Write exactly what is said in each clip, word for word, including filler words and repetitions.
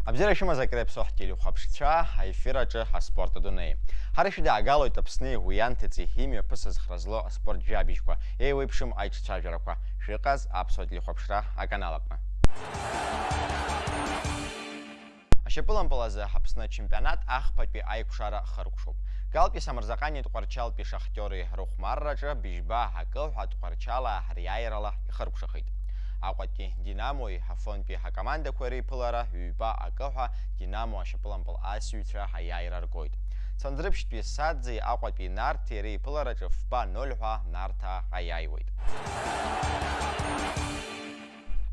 Абзиара шәымаз, акыр иаԥсоу ҳтелехәаԥшцәа, аефир аҿы аспорт адунеи. Ҳара шәыдаагалоит Аԥсни уи анҭыҵи имҩаԥысыз хра злоу аспорт жәабжьқәа, еиуеиԥшым аиҿцәажәарақәа. Шәыҟаз аԥсуа телехәаԥшра аканал аҟны. Ашьапылампыл азы Аԥсны ачемпионат ахԥатәи аиқәшара хыркәшоуп. Галтәи Самырзаҟани Тҟәарчалтәи Шахтиори рыхәмарраҿы быжьба акы ҳәа Тҟәарчалаа ҳриааирала ихыркәшахеит. Аҟәатәи Динамои Афонтәи ҳакомандақәа реиԥылара ҩба акы ҳәа Динамо ашьапылампыл асыҩцәа аиааира ргоит. Цандрыԥшьтәи Саӡеи Аҟәатәи Нарҭеи реиԥылараҿы фба ноль ҳәа Нарҭаа аиааиуеит.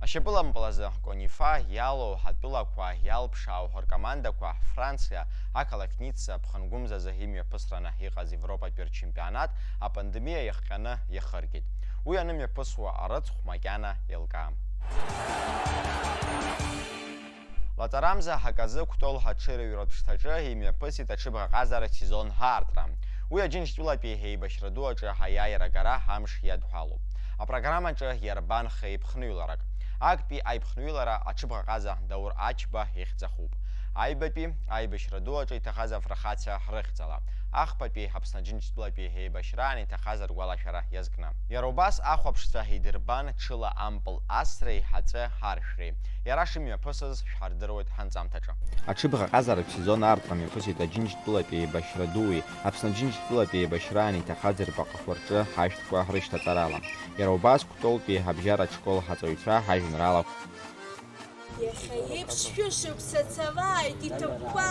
Ашьапылампыл азы Конифа иалоу ҳатәылақәа иалԥшаау ркомандақәа Франциа, ақалақь Ницца, Ԥхынгәымзазы имҩаԥысраны иҟаз Европатәи рчемпионат апандемиа иахҟьаны иахыргеит. Уи анымҩаԥысуа арыцхә макьана еилкаам. Лаҵарамза аказы Кәтол аҽырыҩратә шҭаҿы имҩаԥысит аҽыбӷаҟазаратә сезон аартра. Уи Аџьынџьтәылатәи еибашьра ду аҿы аиааира агара амш иадҳәалоуп. Апрограммаҿы иарбан хеиԥхныҩларак? Актәи аиԥхныҩлара аҽыбӷаҟаза Даур Ачба ихьӡ ахуп. Аҩбатәи аибашьра ду аҿы иҭахаз афырхацәа рыхьӡала. Ахԥатәи Аԥсны Аџьынџьтәылатәи еибашьраан иҭахаз ргәалашәара иазкны. Иара убас ахәаԥшцәа идырбан ҽыла ампыл асреи ҳаҵәы аршәреи. Иара шымҩаԥысыз шәҳардыруеит ҳанҵамҭаҿы. Аҽыбӷаҟазаратә сезон аартра мҩаԥысит Аџьынџьтәылатәи еибашьра дуи Аԥсны Аџьынџьтәылатәи еибашьраан иҭахаз рбаҟақәа рҿы ҳаҩштәқәа рышьҭаҵарала. Иара убас Кәтолтәи ҳабжьаратә школ ҳаҵаҩцәа ҳажәеинраалақәа. Иахьа еиԥш шәышықәса цалааит иҭыкәкәа,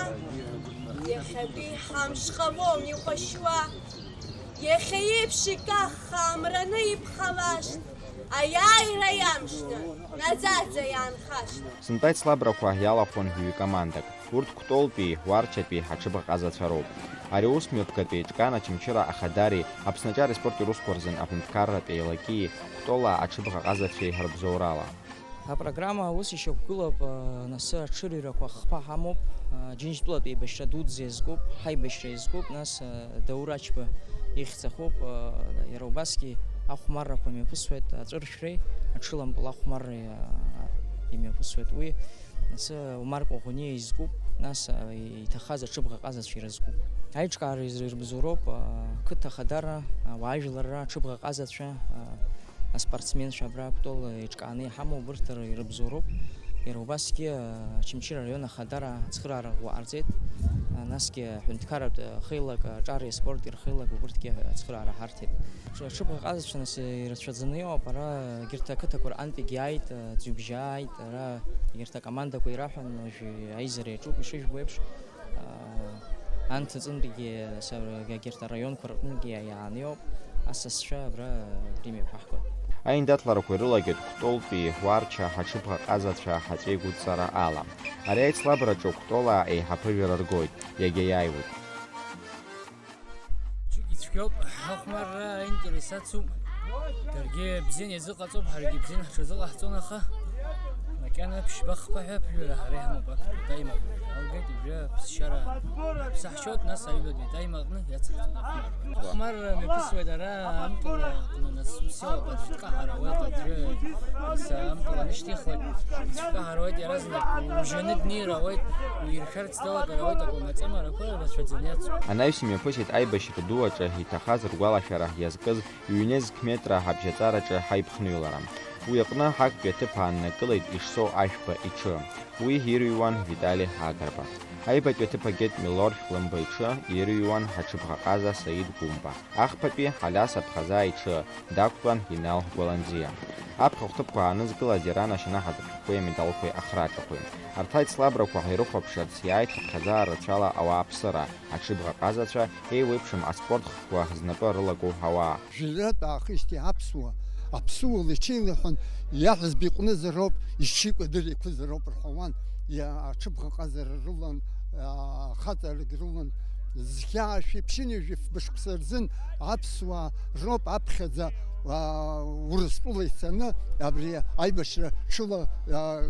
иахьатәи ҳамш ҟалом ихәашьуа. Иахьа еиԥш икаххаа амраны иԥхалашт, аиааира иамшны, наӡаӡа иаанхашт. Сынтәа ицлабрақәа иалахәын ҩ-командак. Урҭ Кәтолтәи, Уарчатәи аҽыбӷаҟазацәа роуп. Ари аус мҩаԥгатәи еиҿкаан Очамчыра Ахадари, Аԥсны аҿар испорти русқәа рзын аҳәынҭқарратә еилакеи, Кәтола аҽыбӷаҟазацәеи рыбзоурала. Апрограмма ус ишьақәгылоуп, а, нас аҽырҩрақәа хԥа ҳамоуп, а, Џьынџьтәылатә еибашьра дуӡӡа иазкуп, ҳаибашьра иазкуп, нас, а, Даур Ачба ихьӡ ахуп, а, иара убасгьы ахәмаррақәа мҩаԥысуеит, аҵәыршәреи аҽылампыл ахәмарреи, а, имҩаԥысуеит уи, нас, а, Омар Коӷониа изкуп, нас, а, иҭахаз аҽыбӷаҟазацәа ирызкуп. Аиҿкаара ирыбзоуроуп, а, қыҭа ахадара, ауаажәларра, аҽыбӷаҟазацәа, а, аспортсменцәа абра Кәтол еиҿкааны иҳамоу убырҭ р-, ирыбзоуроуп. Иара убасгьы, а, Очамчыра араион ахадара ацхыраара ӷәӷәа ҟарҵеит. А, насгьы аҳәынҭқарратә хеилак, аҿари аспорти рхеилак убырҭгьы ацхыраара ҳарҭеит. Аҽ-, аҽыбӷаҟазацәа нас ирацәаӡаны иҟоуп, ара егьырҭ ақыҭақәа рҟынтәигьы ааит, а, Ӡҩыбжьаа ааит, ара егьырҭ акомандақәа ираҳәан, уажәы аизара иаҿуп, ишыжәбо еиԥш. Анҭыҵынтәигьы, са-, егьырҭ араионқәа рҟынгьы иааны иоуп, асасцәа абра, абри мҩаԥаҳгоит. Аиндаҭларақәа ирылагеит Кәтолтәи, Уарча, аҽыбӷаҟазацәа, аҵәеигәыдҵара ала. Ари аицлабраҿы Кәтолаа еиҳа ԥыжәара ргоит, иагьа иааиуеит. Ҽык ицәгьоуп, ахәмарра аинтерес ацуп. Даргьы бзианы иазыҟаҵоуп, ҳаргьы бзианы ҳҽазыҟаҳҵон, аха макьана ԥшьба-хԥа ҳәа ԥжәара ҳара иҳамоуп, актәи аимак. Алгеит, уажәы ԥсшьара ԥсаҳшьоит, нас аҩбатәи аимак аҟны иацырҵоит ахәмарра. Ахәмарра мҩаԥысуеит ара ампыл аҟны, нас ус иоуп, аӡә дкаҳар ауеит, аӡәы, нас ампыл анышьҭихуеит, аӡә дкаҳар ауеит, иаразнак ужьаны днеир ауеит, уиршәарц далагар ауеит, акәымаҵамарақәа рацәаӡаны иацуп. Анаҩс имҩаԥысит аибашьра ду аҿы иҭахаз ргәалашәара иазкыз ҩ-нызқь метра ҳабжьаҵараҿы ҳаиԥхныҩлара. Уи аҟны ҳактәи аҭыԥ ааннакылеит Ишсоу Ашәба иҽы. Уи ирыҩуан Витали Агрба. Аҩбатәи аҭыԥ агеит Милор Шәлымба иҽы, ирыҩуан ҳаҽыбӷаҟаза Саид Гәымба. Ахԥатәи Алиас Аԥхазаа иҽы дақәтәан Инал Гәаланӡиа. Аԥхьа хәҭыԥқәа аанызкылаз иара анашьаны ҳаҭырқәеи амедалқәеи ахраҿақәеи. Арҭ аицлабрақәа ҳирыхәаԥшырц иааит ҳаԥхьаӡара рацәала ауааԥсыра, аҽыбӷаҟазацәа, еиуеиԥшым аспорт хкқәа знапы рылагоу ауаа. Жәаҩратә аахижьҭеи аԥсуа, аԥсуала иҽеилаҳәан, иаҳәызба иҟәнызароуп, иччиқәа дырқәызароуп рҳәауан, иа-, аҽыбӷаҟазара рылан, а-, ахаҵарагь рылан, зқьи ԥшьынҩажәи фба шықәса рзын аԥсуаа роуп аԥхьаӡа, аа, Урыстәыла ицаны абри аибашьра ҽыла, аа,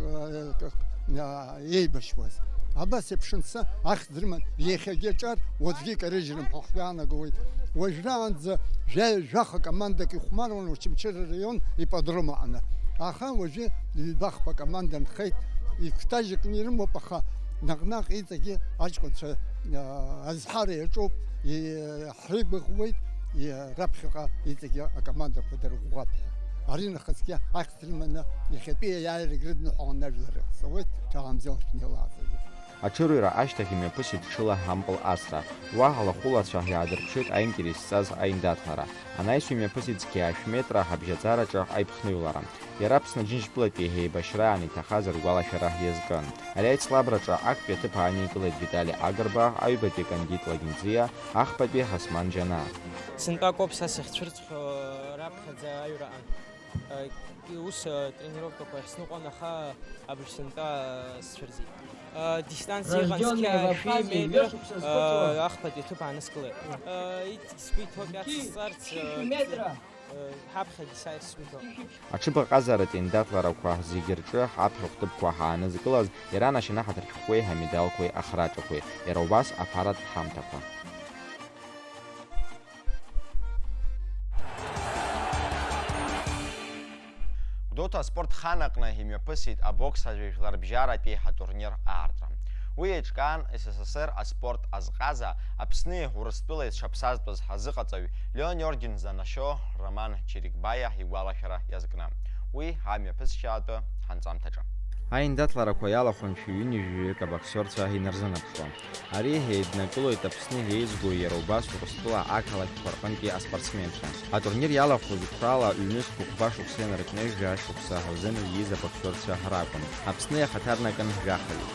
аа, еибашьуаз. Абас еиԥш анца ахьӡ рыман, иахьагьы аҿар уаҵәгьы икарыжьрым ҳәа ҳгәы иаанагоит. Уажәраанӡа жәаҩа-жәаха командак ихәмаруан Очамчыра араион ипподром аҟны. Аха уажәы ҩба-хԥа команда нхеит, икәтаӷь кны ирымоуп, аха наҟ-наҟ иҵегьы аҷкәынцәа, аа, азҳара иаҿуп, и-, ҳрыгәаӷуеит, и-, раԥхьаҟа иҵегьы акомандақәа дырӷәӷәап ҳәа. Ари нахысгьы ахьӡ рыманы иахьатәи аиааирагь рыдныҳәалан ажәлар рахь цауеит, ҽаамзал шәнеилааӡагьы. Аҽырҩра ашьҭахь имҩаԥысит ҽыла ҳампыл асра. Уаҳа лахәылацәа иаадырԥшит аинтерес зҵаз аиндаҭлара. Анаҩс имҩаԥысит зқьи ԥшьынҩажәи метра ҳабжьаӡараҿы аиԥхныҩлара. Иара Аԥсны Џьынџьтәылатәи еибашьраан иҭахаз ргәалашәара иазкын. Ари аицлабраҿы актәи аҭыԥ ааникылеит Витали Агрба, аҩбатәи Кандид Лагинӡиа, ахԥатәи Ҳасман Џьанаа. Сынтәа акоуп са сахьцәырҵхьоу раԥхьаӡа аҩраҟа. Ус тренировкақәа ахьсныҟәон, аха абыржә сынтәа сцәырҵит. Дистанциа ыҟан зқьи ԥшьынҩажәи метра, ахԥатәи аҭыԥ ааныскылеит. Иҵегь сгәы иҭоуп иацысҵарц, ҳаԥхьагьы сааир сгәы иҭоуп. Аҽыбӷаҟазаратә еиндаҭларақәа зегьы рҿы ҳаԥхьахә ҭыԥқәа ҳаанызкылаз, иаранашьаны ҳаҭырқәкқәеи ҳамедалқәеи ахраҿақәеи, иара убас аԥаратә ҳамҭақәа. Гәдоуҭа аспорт хан аҟны имҩаԥысит абокс ажәеижәларбжьаратәи атурнир аартра. Уи еиҿкаан С С С Р аспорт азҟаза, Аԥсни Урыстәылеи зҽаԥсазтәыз ҳазыҟаҵаҩ Леон Иоргин занашьо Роман Чирикбаиа игәалашәара иазкны. Уи амҩаԥысшьаатәы ҳанҵамҭаҿы. Аиндаҭларақәа иалахәын шәи ҩынҩажәаҩык абоксиорцәа инарзынаԥшуа. Ари еиднакылоит Аԥсны еизгоу, иара убас Урыстәыла ақалақьқәа рҟынтәи аспортсменцәа. Атурнир иалахәыз қәрала ҩнызқь хәба шықәса инаркны жәа шықәса азын ииз абоксиорцәа ракәын. Аԥсны иахаҭарнакын жәахаҩык.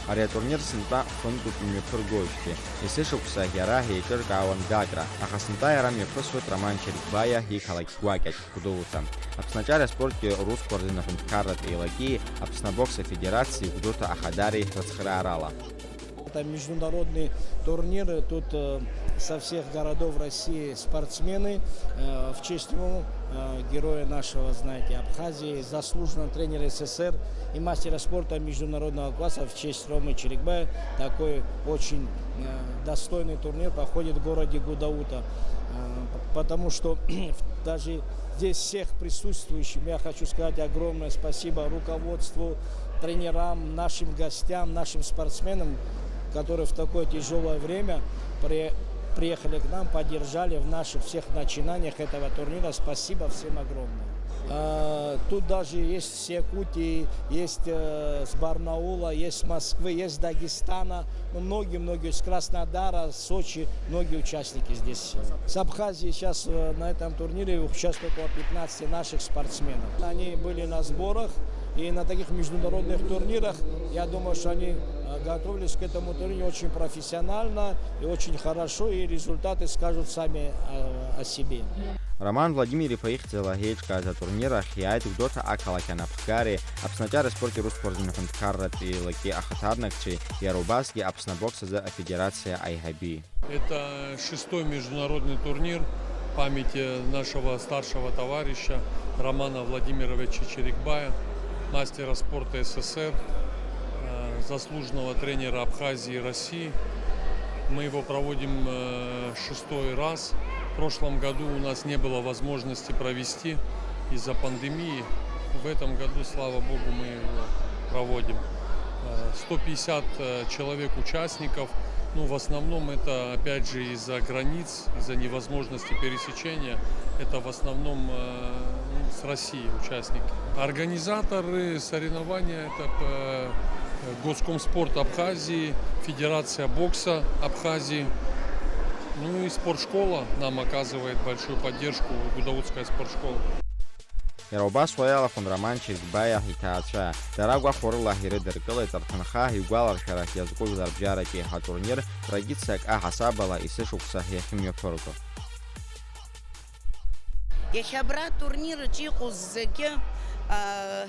Ари атурнир сынтәа хынтәуп имҩаԥыргоижьҭеи. Есышықәса иара еиҿыркаауан Гагра, аха сынтәа иара мҩаԥысуеит Роман Чирикбаиа иқалақь гәакьаҿ. Гәдоуҭа. Аԥсны аҿар аспорти русқәа рзы аҳәынҭқарратә еилаки, Аԥсны абокс афедерациеи Гәдоуҭа ахадареи рыцхраарала. Это международный турнир, тут, э, со всех городов России спортсмены, э, в честь, ну, э, героя нашего, знаете, Абхазии, заслуженного тренера С С С Р и мастера спорта международного класса в честь Ромы Чирикбая. Такой очень, э, достойный турнир проходит в городе Гудаута, э, п-, потому что даже здесь всех присутствующим я хочу сказать огромное спасибо руководству, тренерам, нашим гостям, нашим спортсменам, которые в такое тяжелое время при-, приехали к нам, поддержали в наших всех начинаниях этого турнира. Спасибо всем огромное. Э, тут даже есть с Якутии, есть, э, с Барнаула, есть с Москвы, есть с Дагестана. Ну, многие-многие, с Краснодара, с Сочи, многие участники здесь. С Абхазии сейчас, э, на этом турнире участвует около пятнадцати наших спортсменов. Они были на сборах, и на таких международных турнирах, я думаю, что они, э, готовились к этому турниру очень профессионально и очень хорошо, и результаты скажут сами, э, о себе. Роман Владимир-иԥа ихьӡала еиҿкааз атурнир ахь иааит Гәдоуҭа ақалақь анапхгареи, Аԥсны аҿар аспорти русқәа рзы аҳәынҭқарратә еилаки ахаҭарнакцәеи, иара убасгьы Аԥсны абокс азы афедерациа аиҳаби. Это шестой международный турнир в памяти нашего старшего товарища Романа Владимировича Чирикбая, мастера спорта С С С Р, э, заслуженного тренера Абхазии и России. Мы его проводим, э, шестой раз. В прошлом году у нас не было возможности провести из-за пандемии. В этом году, слава богу, мы его проводим. Э, сто пятьдесят, э, человек участников. Ну, в основном это, опять же, из-за границ, из-за невозможности пересечения. Это в основном, э, ну, с России участники. Организаторы соревнования — это, э, Госкомспорт Абхазии, Федерация бокса Абхазии. Ну и спортшкола нам оказывает большую поддержку, Гудаутская спортшкола. Иара убас уа иалахәын Роман Чирикбаиа иҭаацәа. Дара гәахәарыла ирыдыркылеит рҭынха, игәаларшәарахь иазку жәларбжьаратәи ҳатурнир традициак аҳасабала есышықәса иахьымҩаԥырго. Иахьа абра атурнир аҿы иҟоу зегьы, аа,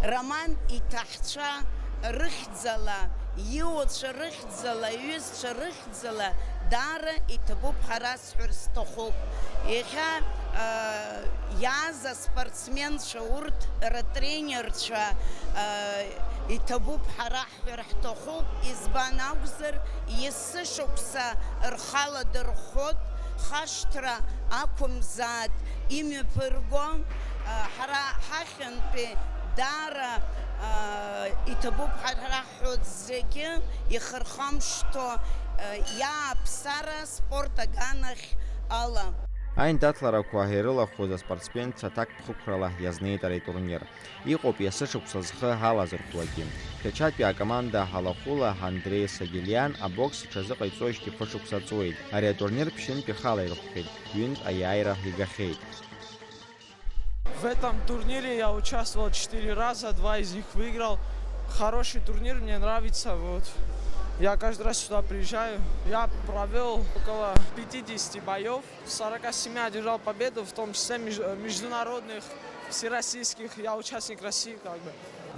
Роман иҭаацәа рыхьӡала, иуацәа рыхьӡала, иҩызцәа рыхьӡала даара иҭабуп ҳәа расҳәар сҭахуп. Иахьа, а, иааз аспортсменцәа, урҭ рытренерцәа, а, иҭабуп ҳәа раҳҳәар ҳҭахуп, избан акәзар, есышықәса рхала дырхәот, хашҭра ақәымзааит, имҩаԥырго, а, ҳара ҳахьынтәи даара, а, иҭабуп ҳәа раҳҳәот зегьы ихырхамшҭо, а, иааԥсара спорт аганахь ала. Аиндаҭларақәа ирылахәыз аспортсменцәа аҭакԥхықәрала иазнеит ари атурнир. Иҟоуп есышықәса зхы ҳалазырхәуагьы. Шәачатәи акоманда Ҳалахәыла Андреи Сагелиан абокс иҽазыҟаиҵоижьҭеи фышықәса ҵуеит. Ари атурнир ԥшьынтә ихала ирхәхьеит, ҩынтә аиааира игахьеит. В этом турнире я участвовал четыре раза, два из них выиграл. Хороший турнир, мне нравится. Вот. Я каждый раз сюда приезжаю. Я провёл около пятидесяти боёв. В сорока семи одержал победу, в том числе меж-, э, международных, всероссийских, я участник России, как бы.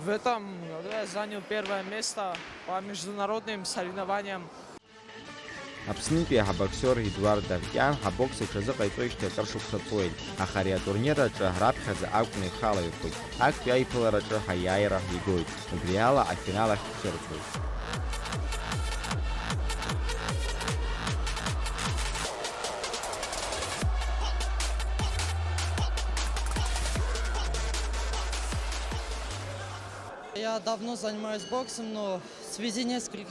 В этом году я занял первое место по международным соревнованиям. Аԥснытәи ҳабоксиор Едуард Даркиан ҳабокс иҽазыҟаиҵоижьҭеи акыр шықәса ҵуеит, аха ари атурнир аҿы раԥхьаӡа акәны ихала ирхәит. Актәи аиԥылараҿы ҳаиааира игоит. Убри ала афинал ахь дцәырҵуеит. Я давно занимаюсь боксом, но в связи нескольких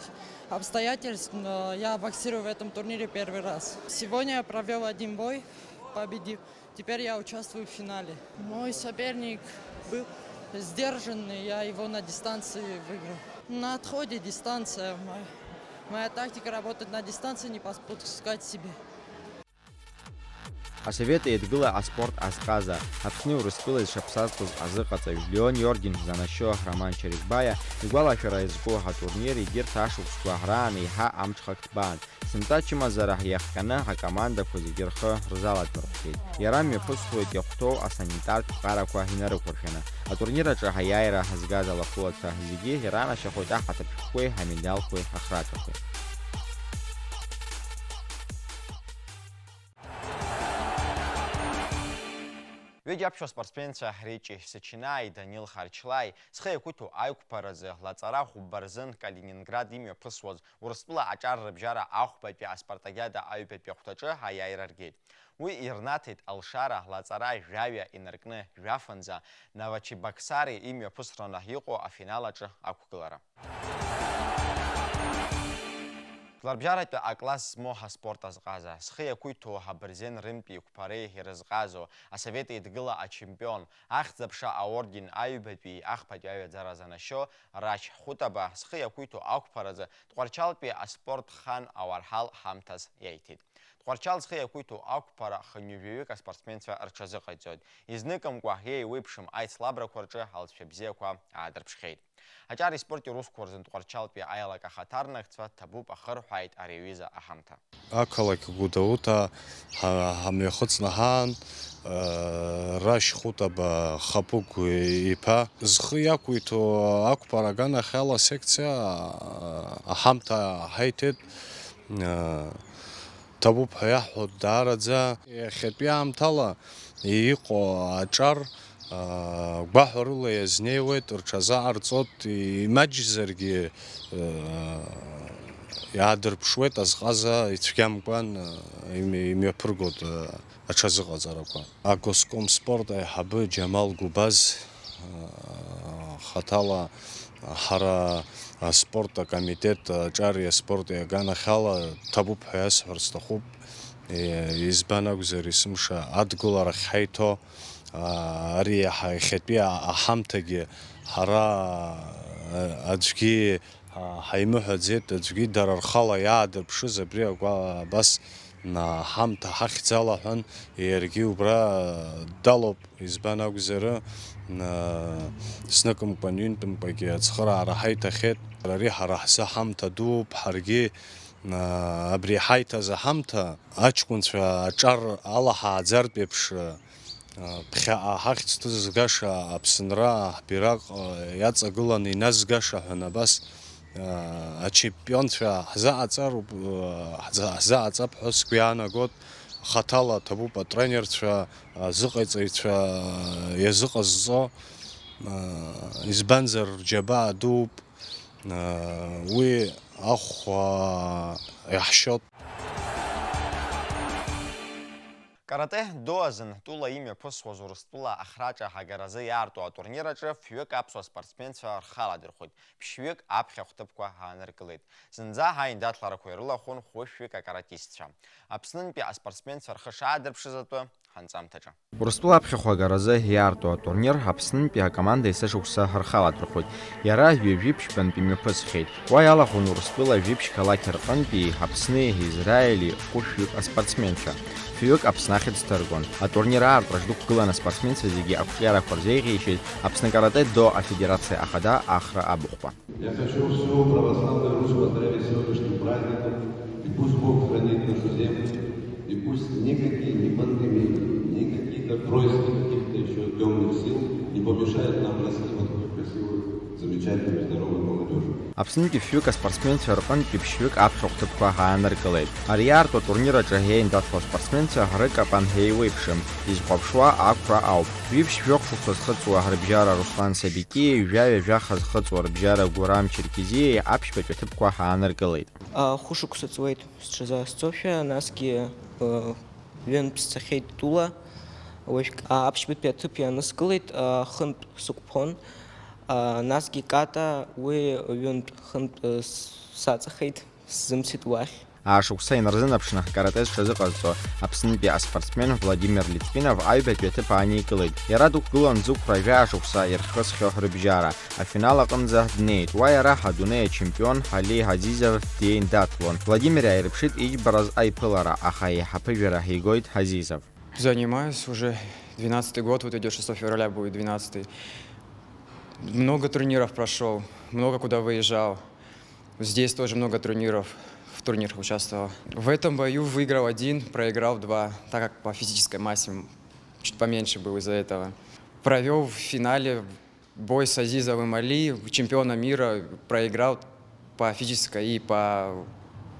обстоятельств, э, я боксирую в этом турнире первый раз. Сегодня я провёл один бой, победил. Теперь я участвую в финале. Мой соперник был сдержанный, я его на дистанции выиграл. На отходе дистанция. Моя, моя тактика работать на дистанции, не пос-, подпускать себе. Асовет Еидгыла аспорт азҟаза, Аԥсни Урыстәылеи зҽаԥсазтәыз азыҟаҵаҩ, Леон Иордин занашьо Роман Чарикбаиа игәалашәара иазку ҳатурнир егьырҭ ашықәсқәа раан еиҳа амҽхак ҭбаан. Сынтәа ачымазара иахҟьаны акомандақәа зегьы рхы рзаладмырхәхьеит. Иара мҩаԥысуеит иахәҭоу асанитартә ԥҟарақәа инарықәыршәаны. Атурнир аҿы ҳаиааира ҳазгаз алахәылацәа зегьы иранашьахоит аҳаҭыртә шәҟәқәеи амедалқәеи ахраҿақәеи. Ҩыџьа аԥсуа спортсменцәа Речи Сычинаи Данил Харчлаи зхы иақәиҭу аиқәԥаразы лаҵара хәба рзын Калининград имҩаԥысуаз Урыстәыла аҿар рыбжьара ахәбатәи аспартакиада аҩбатәи ахәҭаҿы аиааира ргеит. Уи ирнаҭеит алшара лаҵара жәаҩа инаркны жәафынӡа Новочебоксари имҩаԥысраны иҟоу афинал аҿы ақәгылара. Жәларбжьаратәи акласс змоу аспорт азҟаза, зхы иақәиҭу абырзен рымтәи қәԥареи ирызҟазоу, Асовет Еидгыла ачемпион, Ахьӡ-аԥша аорден аҩбатәи ахԥатәи аҩаӡара занашьо Рашь Хәытаба зхы иақәиҭу ақәԥаразы Тҟәарчалтәи аспорт хан ауарҳал ҳамҭас иаиҭеит. Тҟәарчал зхы иақәиҭу ақәԥара хынҩажәаҩык аспортсменцәа рҽазыҟаиҵоит. Изныкымкәа еиуеиԥшым аицлабрақәа рҿы алҵшәа бзиақәа аадырԥшхьеит. Аҿари спорти русқәа рзын Тҟәарчалтәи аиалак ахаҭарнакцәа ҭабуп ахырҳәааит ари аҩыза аҳамҭа. Ақалақь Гәдоуҭа ҳа-, ҳамҩахыҵны ҳаан, э, Рашь Хәытаба Хапыгә иԥа зхы иақәиҭу ақәԥара аганахьала асекциа, э, аҳамҭа ҳаиҭеит, э, ҭабуп ҳәа иаҳҳәоит даараӡа. Иахьатәи аамҭала иҟоу аҿар, аа, гәаҳәарыла иазнеиуеит, рҽазаҟарҵоит, имаҷзаргьы, аа, иаадырԥшуеит азҟаза ицәгьамкәан, аа, ими-, имҩаԥыргоит, аа, аҽазыҟаҵарақәа. Агоскомспорт аиҳабы Џьамал Гәыбаз, аа, хаҭала ҳара аспорт акомитет аҿари аспорти аганахьала ҭабуп ҳәа иасҳәар сҭахуп. Е, избан акәзар, есымша адгыларахь ҳаиҭо, а, ари иаҳа иахьатәи а-, аҳамҭагьы ҳара, а, аӡәгьы, а, ҳаимыҳәаӡеит, аӡәгьы дара рхала иаадырԥшыз абри агәа-, абас, а, ҳамҭа ҳахьӡала ҳәан, иаргьы убра далоуп, избан акәзар, а, зныкымкәан-ҩынтәымкәагьы ацхыраара ҳаиҭахьеит. Ари ҳара ҳзы ҳамҭа дууп, ҳаргьы, а, абри ҳаиҭаз аҳамҭа Аҷкәынцәа аҿар алаҳааӡартә еиԥш, э, Ԥхьаҟа ҳахьӡ ҭызгаша Аԥсынра ҳбираҟ иаҵагыланы иназгаша ҳәа абас ачемпионцәа ҳзаҟаҵароуп, ҳза-, ҳзаҟаҵап ҳәа сгәы иаанагоит. Хаҭала ҭабуп атренерцәа, азыҟаиҵаҩцәа иазыҟазҵо, избанзар рџьабаа дууп, уи ахә иаҳшьоит. Каратэ-до азын тәыла имҩаԥысуаз Урыстәыла ахраҿы аҳагаразы иаарту атурнир аҿы фҩык аԥсуа спортсменцәа рхы аладырхәит, ԥшьҩык аԥхьахә ҭыԥқәа ааныркылеит. Зынӡа аиндаҭларақәа ирылахәын хәышәҩык акаратистцәа. Аԥснынтәи аспортсменцәа рхы шаадырԥшыз атәы ҳанҵамҭаҿы. Урыстәыла аԥхьахә агаразы иаарту атурнир Аԥснынтәи акоманда есышықәса рхы аладырхәит. Иара ҩажәи ԥшьбантә имҩаԥысхьеит. Уа иалахәын Урыстәыла жәиԥшь қалақь рҟынтәи Аԥсни Израили хәышәҩык аспортсменцәа. Фҩык Аԥсны ахьӡ ҭыргон. Атурнир аартра шдәықәгылан аспортсменцәа зегьы ақәҿиарақәа рзеиӷьеишьеит Аԥсны каратэ-до афедерациа ахада Ахра Абыхәба. Я хочу всю православную Русь поздравить с сегодняшним праздником, и пусть Бог хранит нашу землю, и пусть никакие ни пандемии, ни какие-то происки каких-то еще тёмных сил не помешают нам расти вот такой красивой, замечательной, здоровой молодёжью. Аԥснытәи фҩык аспортсменцәа рҟынтәи ԥшьҩык аԥхьахә ҭыԥқәа ааныркылеит. Ари иаарту атурнир аҿы еиндаҭло аспортсменцәа рыкапан еиуеиԥшым, изхәаԥшуа ақәра ауп. Ҩаԥшь жәохә шықәса зхыҵуа рыбжьара Руслан Сабитиеи жәаҩа жәаха зхыҵуа рыбжьара Гурам Черкизиеи аԥшьбатәи аҭыԥқәа ааныркылеит. Хәышықәса ҵуеит сҽазаасҵошәа, насгьы ҩынтә сцахьеит тәыла, уажәк аԥшьбатәи аҭыԥ иааныскылеит, хынтә сықәԥон, насгьы Ката уи ҩынтә хынтә саҵахеит. Сзымцеит уахь. Аашықәса инарзынаԥшны ҳкарате зҽазыҟазҵо Аԥснытәи аспортсмен Владимир Литвинов аҩбатәи аҭыԥ ааникылеит. Иара дықәгылан зықәра жәаа шықәса ирхысхьоу рыбжьара. Афинал аҟынӡа днеит. Уа иара ҳадунеи ачемпион Ҳали Ҳазизов диеиндаҭлон. Владимир иааирԥшит иџьбараз аиԥылара, аха еиҳа аԥыжәара ҳигоит Ҳазизов. Занимаюсь уже двенадцатый год, вот идёт шестого февраля будет двенадцатый. Много турниров прошёл, много куда выезжал. Здесь тоже много турниров, в турнирах участвовал. В этом бою выиграл один, проиграл два, так как по физической массе чуть поменьше был из-за этого. Провёл в финале бой с Азизовым Али, чемпиона мира, проиграл по физической и по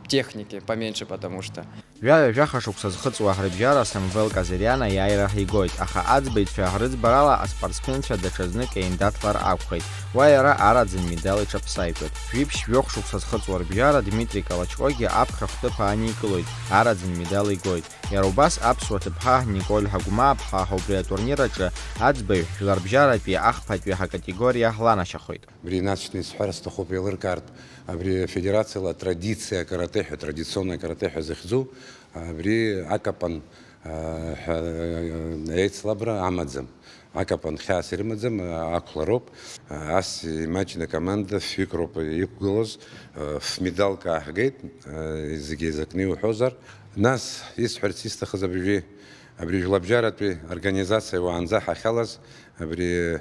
технике, поменьше потому что. Жәаҩа жәаха шықәса зхыҵуа ҳрыбжьара Самвел Казариан аиааира ҳигоит, аха аӡбаҩцәа рыӡбарала аспортсменцәа даҽазнык еиндаҭлар акәхеит. Уа иара араӡын медал иҽаԥсаикуеит. Жәиԥшь жәохә шықәса зхыҵуа рыбжьара Дмитри Калачкогьы аԥхьахә ҭыԥ ааникылоит, араӡын медал игоит. Иара убас аԥсуа ҭыԥҳа Николь Ҳагәмааԥҳа убри атурнир аҿы аӡбаҩ жәларбжьаратәи ахԥатәи ҳакатегориа ланашьахоит. Абри инаҵшьны исҳәар сҭахуп, еилыркаартә, абри афедерациала атрадициа акарате ҳәа, традиционное карате ҳәа захьӡу, абри акапан, а, ҳәа, а, еицлабра амаӡам. Акапан хьаас ирымаӡам, а, ақәлароуп. А, ас имаҷны акоманда фҩык роуп иқәгылоз, а, фмедалк ааҳгеит, а, зегьы еизакны иуҳәозар. Нас исҳәарц исҭахыз абыржәы, абри жәлабжьаратәи организациа уаанӡа ҳахьалаз, абри,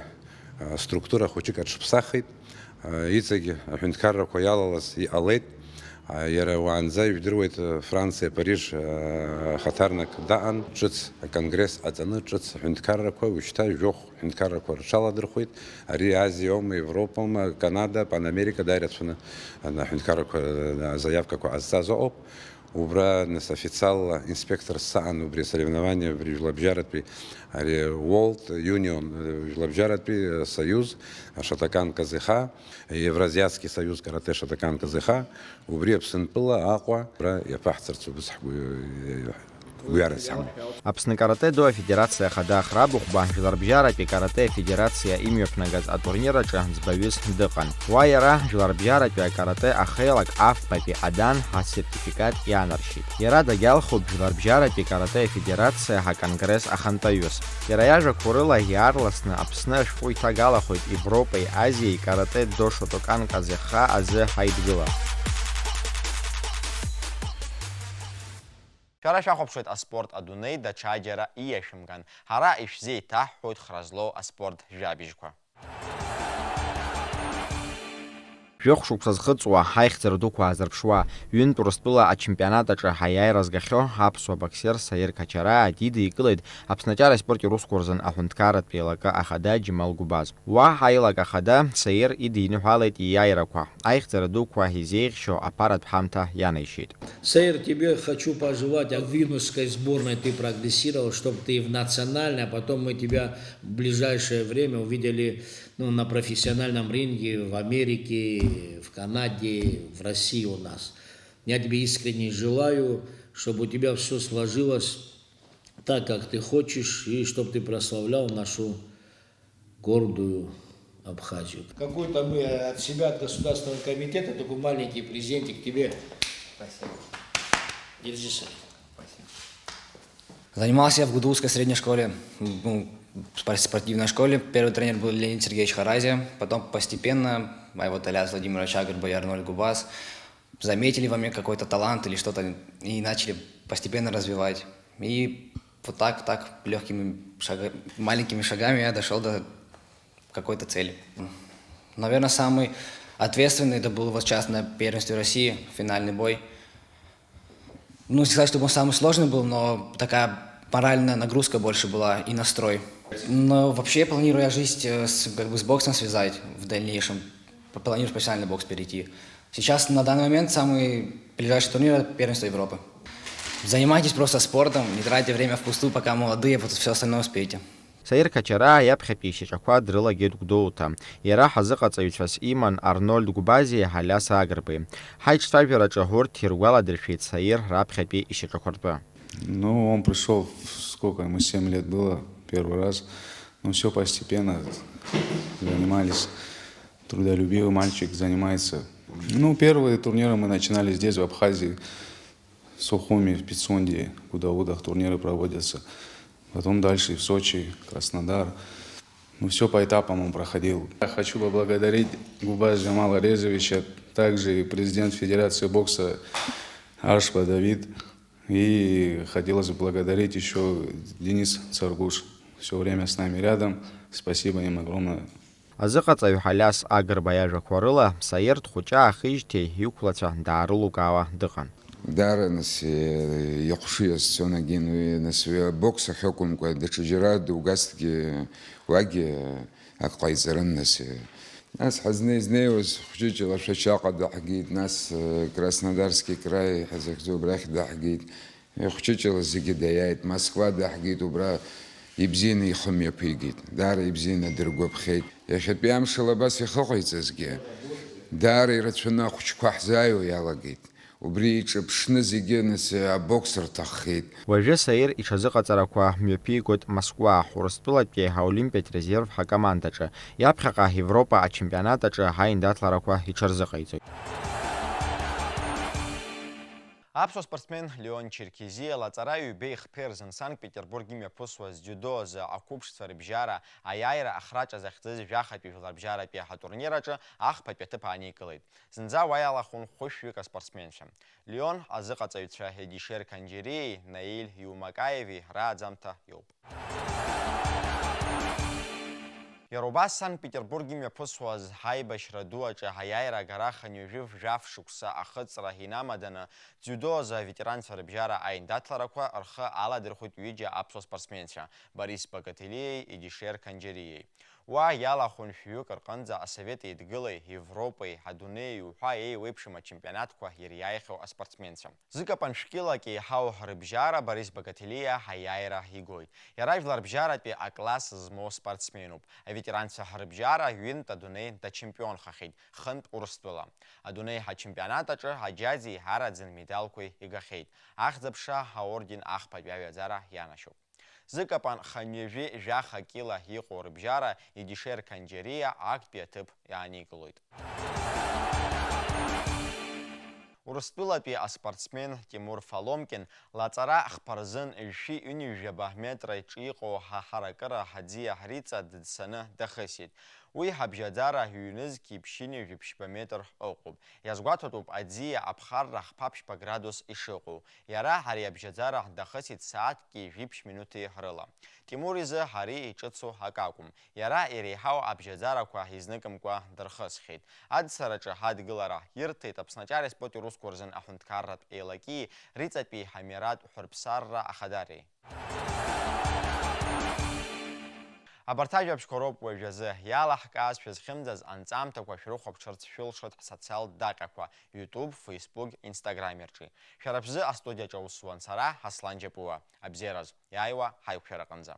а, структура хәыҷык аҽԥсахит. А, иҵегь аҳәынҭқаррақәа иалалаз иҟалеит. А, иара уаанӡа ижәдыруеит, а, Франциа, Париж, а, ахаҭарнак даҟан, ҿыц аконгресс ҟаҵаны, ҿыц аҳәынҭқаррақәа, уажәшьҭа жәохә ҳәынҭқаррақәа рҽаладырхәит. Ари Азиоума, Европоума, Канада, Панамерика, дааирацәаны, а, аҳәынҭқаррақәа, а, азаиавкақәа ҟазҵаз ыҟоуп. Убра, нас, официалла инспекторс саан убри асоревнование, убри жәлабжьаратәи, ари World Union, э, жәлабжьаратәи, э, союз, Шотокан Казыха, Евразиатский союз каратэ Шотокан Казыха, убри Аԥсынтәыла Аҟәа, убра иаԥаҳҵарц убыс ҳгәы-, э, гәҩарас иҳамоуп. Аԥсны каратэ-до афедерациа ахада Ахра Быхәба жәларбжьаратәи каратэ афедерациа имҩаԥнагаз атурнир аҿы ӡбаҩыс дыҟан. Уа иара, жәларбжьаратәи акарате ахеилак афбатәи адан ҳасертификат иаанаршьеит. Иара дагьалхуп жәларбжьаратәи каратэ афедерациа ҳаконгресс ахантәаҩыс. Иара иажәақәа рыла, иаарласны Аԥсны ашәҟәы иҭагалахоит Европеи Азиеи каратэ-до Шотокан Казыха азы ҳаидгыла. Шәара шәахәаԥшуеит аспорт адунеи даҽаџьара ииашәымган. Ҳара ишәзеиҭаҳҳәоит хра злоу аспорт жәабжьқәа. Жәохә шықәса зхыҵуа, ҳаихьӡара дуқәа аазырԥшуа, ҩынтә Урыстәыла ачемпионат аҿы ҳаиааира згахьоу аԥсуа боксер Саир Качараа дидикылеит Аԥсны аҿар аспорт иусқәа рзын аҳәынҭқарратә еилакы ахада Џьемал Гәбаз. Уа аилак ахада Саир идиныҳәалеит ииааирақәа, аихьӡара дуқәа изеиӷьшьо аԥаратә ҳамҭа ианаишьеит. Саир, тебе хочу пожелать, а в юношеской сборной ты прогрессировал, чтоб ты в национальной, а потом мы тебя в ближайшее время увидели, ну, на профессиональном ринге в Америке, в Канаде, в России у нас. Я тебе искренне желаю, чтобы у тебя всё сложилось так, как ты хочешь, и чтоб ты прославлял нашу гордую Абхазию. Какой-то мы от себя, от Государственного комитета, такой маленький презентик тебе. Спасибо. Держи, Саир. Спасибо. Занимался я в Гудулской средней школе, ну, спор-, спортивной школе. Первый тренер был Леонид Сергеевич Харазия. Потом постепенно моего Толяс Владимирович Агрба и Арнольд Губас заметили во мне какой-то талант или что-то и начали постепенно развивать. И вот так, так, лёгкими шага-, маленькими шагами я дошёл до какой-то цели. Наверное, самый ответственный это был вот сейчас на первенстве России, финальный бой. Ну, не сказать, чтобы он самый сложный был, но такая моральная нагрузка больше была и настрой. Но вообще планирую я жизнь, э, с, как бы с боксом связать в дальнейшем. П-, планирую в профессиональный бокс перейти. Сейчас, на данный момент, самый ближайший турнир — это первенство Европы. Занимайтесь просто спортом, не тратьте время впустую, пока молодые, вот всё остальное успеете. Саир Качараа иаԥхьатәи ишьаҿақәа дрылагеит Гәдоуҭа. Иара ҳазыҟаҵаҩцәас иман Арнольд Гәбази Ҳалиас Агрбеи. Ҳаиҿцәажәараҿы урҭ иргәаладыршәеит Саир раԥхьатәи ишьаҿақәа ртәы. Ну, он пришёл, сколько ему, семь лет было, первый раз. Ну, всё постепенно занимались. Трудолюбивый мальчик, занимается. Ну, первые турниры мы начинали здесь, в Абхазии, в Сухуми, в Пицунде, Гудаудах турниры проводятся. Потом дальше и в Сочи, Краснодар. Ну, всё по этапам он проходил. Я хочу поблагодарить Губаз Джамала Резовича, также и президент Федерации бокса Ашба Давид. И хотелось бы благодарить ещё Денис Царгуш. Всё время с нами рядом. Спасибо им огромное. Азыҟаҵаҩ Ҳалиас Агрба иажәақәа рыла, Саир дхәыҷы аахижьҭеи иқәлацәа даарылукаауа дыҟан. Даара, нас, э, ихәшыҩ азцон агьын уи, нас, уи абокс ахь акәымкәа, даҽа џьара дуугазҭгьы уагь, э, ак ҟаиҵарын, нас, э. Нас ҳазнеи-знеиуаз хәҷыҷыла Шәачаҟа даҳгеит, нас, э, Краснодарский край ҳазыхьӡу абрахь даҳгеит. Ихәҷыҷыла зегьы даиааит, Москва даҳгеит, убра ибзианы ихы мҩаԥигеит. Даара ибзианы дыргәаԥхеит. Иахьатәи амшала абас ихы ҟаиҵазгьы, даара ирацәаны ахәыҷқәа ҳзааиуа иалагеит. Убри иҿыԥшны зегьы, нас, абокс рҭаххеит. Уажәы Саир иҽазыҟаҵарақәа мҩаԥигоит Москва, Урыстәылатәи аолимпиатә резерв ҳакомандаҿы, иаԥхьаҟа Европа ачемпионат аҿы аиндаҭларақәа иҽарзыҟаиҵоит. Аԥсуа спортсмен Леон Черкезиа лаҵара ҩбеи хԥеи рзын Санкт-Петербург имҩаԥысуаз дзиудо азы ақәыԥшцәа рыбжьара аиааира ахраҿа захьӡыз жәахатәи жәларбжьаратәи аҳатурнир аҿы ахԥатәи аҭыԥ ааникылеит. Зынӡа уа иалахәын хәышәҩык аспортсменцәа. Леон азыҟаҵаҩцәа Едишер Канџьериеи Наиль Иумакаеви рааӡамҭа иоуп. Иара убас Санкт-Петербург имҩаԥысуаз ҳаибашьра ду аҿы аиааира агара хынҩажәи жәаф шықәса ахыҵра инамаданы, дзиудо азы аветеранцәа рыбжьара аиндаҭларақәа рхы аладырхәит ҩыџьа аԥсуа спортсменцәа, Борис Багателиеи Едишер Канџьериеи. Уа иалахәын шәҩык рҟынӡа Асовет Еидгылеи Европеи адунеи иуҳәа еиуеиԥшым ачемпионатқәа ириааихьоу аспортсменцәа. Зыкапан шәкьылак еиҳау рыбжьара Борис Багателиа аиааира игоит. Иара жәларбжьаратәи акласс змоу спортсменуп. Аветеранцәа рыбжьара ҩынтә адунеи дачемпионхахьеит, хынтә Урыстәыла. Адунеи ҳачемпионат аҿы аџьази араӡын медалқәеи игахьеит. Ахьӡ-аԥша аорден ахԥатәи аҩаӡара ианашьоуп. Зыкапан хынҩажәи жәаха кила иҟоу рыбжьара Едишер Канџьериа актәи аҭыԥ иааникылоит. Урыстәылатәи аспортсмен Тимур Фаломкин лаҵара хԥа рзын жәшәи ҩынҩажәаба метра иҿы иҟоу ҳа-, ҳаракыра ҳаӡиа риҵа дыӡсаны дахысит. Уи ҳабжьаӡара ҩнызқьи ԥшьынҩажәи ԥшьба метр ыҟоуп. Иазгәаҭатәуп аӡиа аԥхарра хԥа-ԥшьба градус ишыҟоу. Иара ари абжьаӡара ҳдахысит сааҭки жәиԥшь минуҭи рыла. Тимур изы ари иҿыцу акы акәым. Иара иреиҳау абжьаӡарақәа изныкымкәа дырхысхьеит. Аӡсараҿы ҳадгылара ирҭеит Аԥсны аҿари аспорти русқәа рзын аҳәынҭқарратә еилаки, Риҵатәи ҳамиратә ҳәырԥсарра ахадареи. Абарҭ ажәабжьқәа роуп уажәазы иалаҳкааз. Шәызхьымӡаз анҵамҭақәа шәрыхәаԥшырц шәылшоит ҳсоциалтә даҟьақәа, YouTube, Facebook, Instagram рҿы. Шәара шәзы астудиаҿы аус зуан сара, Аслан Џьапуа. Абзиараз, иааиуа ҳаиқәшәараҟынӡа.